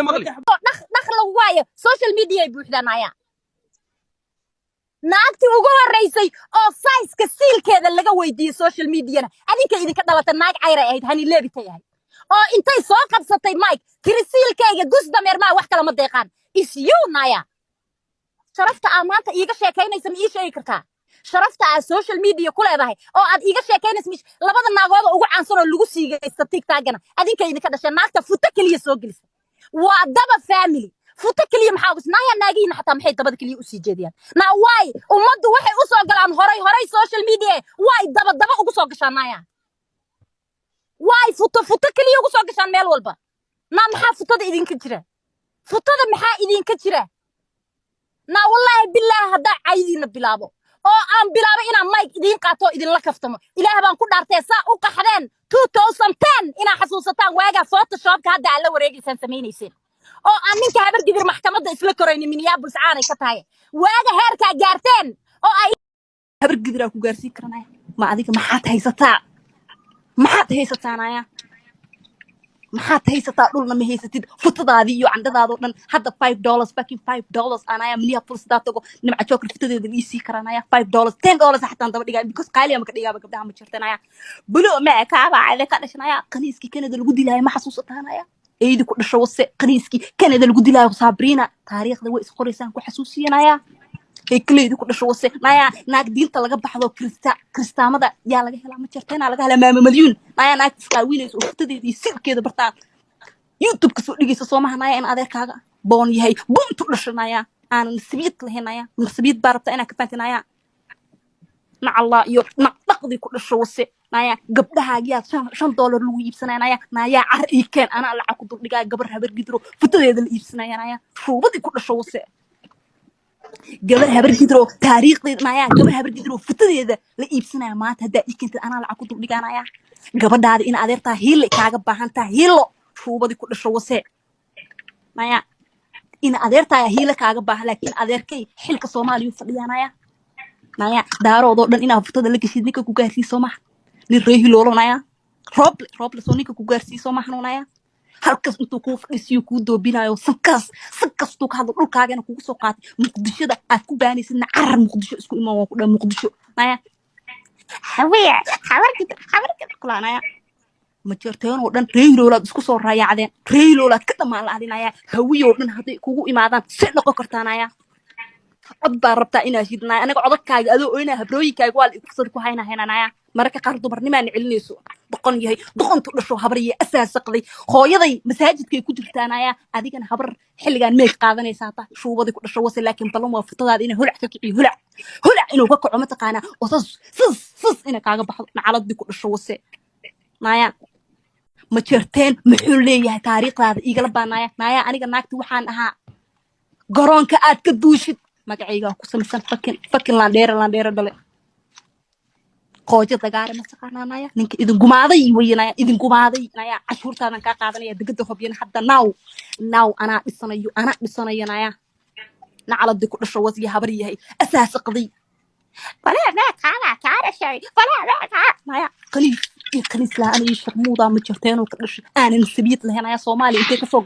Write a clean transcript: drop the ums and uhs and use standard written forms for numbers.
Maqli. Dhaq dhaq lagu waayo, social media ay buuxdaan. Ayaa naagtii ugu horreysay oo size-ka siilkeeda laga weydiiyey social mediana adinka idinka dhalata. Naag cayray ahayd, Hani Leebitay ahayd, oo intay soo qabsatay mike tiri: "Siilkayga gus dameer maa, wax kale ma deeqaan." Is you, naya. Sharafta aa maanta iiga sheekaynaysa ma ii sheegi kartaa? Sharafta aad social media ku leedahay oo aad iiga sheekaynaysa labada naagooda ugu caansan oo lagu siigaysta TikTokana adinka idinka dhashay. Naagta futo keliya soo gelisa waa daba family. Futo keliya maxaa ugus naaya? Naagihiina xataa maxay dabada keliya usii jeediyaan? Naa waay, ummaddu waxay u soo galaan horay horay social media. Waay daba daba ugu soo gashaan, naaya? Waay futo futo keliya ugu soo gashaan meel walba? Naa maxaa futada idinka jira? Futada maxaa idinka jira? Naa wallaahi bilaahi, haddaa caydiina bilaabo oo aan bilaabo inaan mic idiin qaato oo idinla kaftamo, Ilaah baan ku dhaartee, saa u qaxdeen 2010 inaa xasuusataan, waagaa Photoshopka hadda aad la wareegaysaan samaynayseen oo aan ninka Habar Gidir maxkamadda isla koraynin Minneapolis caanay ka tahay, waaga heerkaa gaarteen oo ay Habar Gidiraa ku gaarsiin karanaya ma adiga? Maxaad haysataa? Maxaad haysataa, naya? Maxaad haysataa? Dhulna ma haysatid. Futadaadii iyo candhadaadoo dhan hadda $5, fucking $5 anaya Minneapolis hadaa tago, Nimca Joker futadeeda ii sii karanaya $5, $10 xataan daba dhigaa, because qaaliya maka dhigaaba. Gabdhaha ma jirtanaya bulo ma kaaba ka dhashanaya. Qaniiskii Canada lagu dilaayo ma xasuusataanaya? Eydi ku dhasho wase. Qaniiskii Canada lagu dilaayo, Sabrina, taariikhda way isqoraysaan ku xasuusiyanaya. Heekaleydi ku dhasho wase, naya. Naag diinta laga baxdo, krista kristaamada yaa laga helaa? Ma jirteenaa laga helaa? Maama Malyuun, naya. Naag isqaawinaysa oo futadeeda iyo silkeeda bartaan YouTube ka soo dhigaysa soomaha, naya. In adeerkaaga boon yahay buntu dhasho, naya. Aanan nasibiid lahayn, naya. Nasibiid baa rabtaa inaa ka fahanti, naya. Nacallaa iyo naqdhaqdii ku dhasho wase, naya. Gabdhahaagiyaa $5 lagu iibsanaya, naya. Nayaa, car ii keen, anaa lacag ku duldhigaa. Gabar Habar Gidro futadeeda la iibsanaya, naya. Shuubadii ku dhasho wase. Gabar Habar Gidro taariikhdeeda, naya, gabar Habar Gidro futadeeda la iibsanaya maanta haddaa ii keentid, anaa lacag ku duldhigaanaya. Gabadhaadi in adeertaa hiilo kaaga baahan taha, hiilo. Shuubadii ku dhasho wase, naya. In adeertaa hiilo kaaga baahan, laakiin adeerkay xilka Soomaaliya u fadhiyaanaya, naya. Daaroodoo dhan inaa futada la geshid ninka ku gaarsiiso maha nin ree Hiloolo, naya. Rooble, Rooble soo ninka ku gaarsiiso mahano, naya. Halkaas intuu kuu fadhiisiyo kuu doobinayo, sankaas sankaas intuu ka hadlo, dhulkaagana kugu soo qaatay. Muqdishoda aad ku baanaysidna, carar Muqdisho isku iman waa ku dhan Muqdisho, naya. Hawiya Habargid, Habargid kulaanaya. Majeerteenoo dhan ree Hiloolaad isku soo raayacdeen, ree Hiloolaad ka dhammaan la-adinaya. Hawiyoo dhan hadday kugu imaadaan, see noqon kartaanaya? Cod baa rabtaa inaa shidnaya. Anaga codadkaaga adoo oynaa, habrooyinkaaga waa la ikursada ku hayna haynanaya. Mararka qaar dumarnimaana celinayso. Doqon yahay, doqontu dhasho, habarye asaasaqday. Hooyaday masaajidkay ku jirtaanaya. Adigana habar xilligaan meeg qaadanaysaa ta shuubadii ku dhasho wase. Laakiin ballan waa futadaada inay holac ka kiciyo, holac holac inuu ka kaco, mataqaanaa, oo sas sas sas inay kaaga baxdo. Nacaladii ku dhasho wase, naya. Ma jeerteen muxuu leeyahay? Taariikhdaada iigala baanaya, naya. Aniga naagti waxaan ahaa garoonka aad ka duushid. Magacaygaa ku samaysan fucking fucking landheere, landheere dhale. Qoojo dagaare ma taqaanaa, naya? Ninka idin gumaaday weynaya, idin gumaaday, naya. Cashuurtaadan kaa qaadanaya degada Hobyana hadda now now anaa dhisanayo, anaa dhisanayo, naya. Nacaladii ku dhasho wasiya, habar yahay asaasaqday. Naya, qaniis iyo qaniis lahaan iyo sharmuudaa ma jirteenoo ka dhashay aanan sabiyad lahayn ayaa Soomaaliya intay kasoo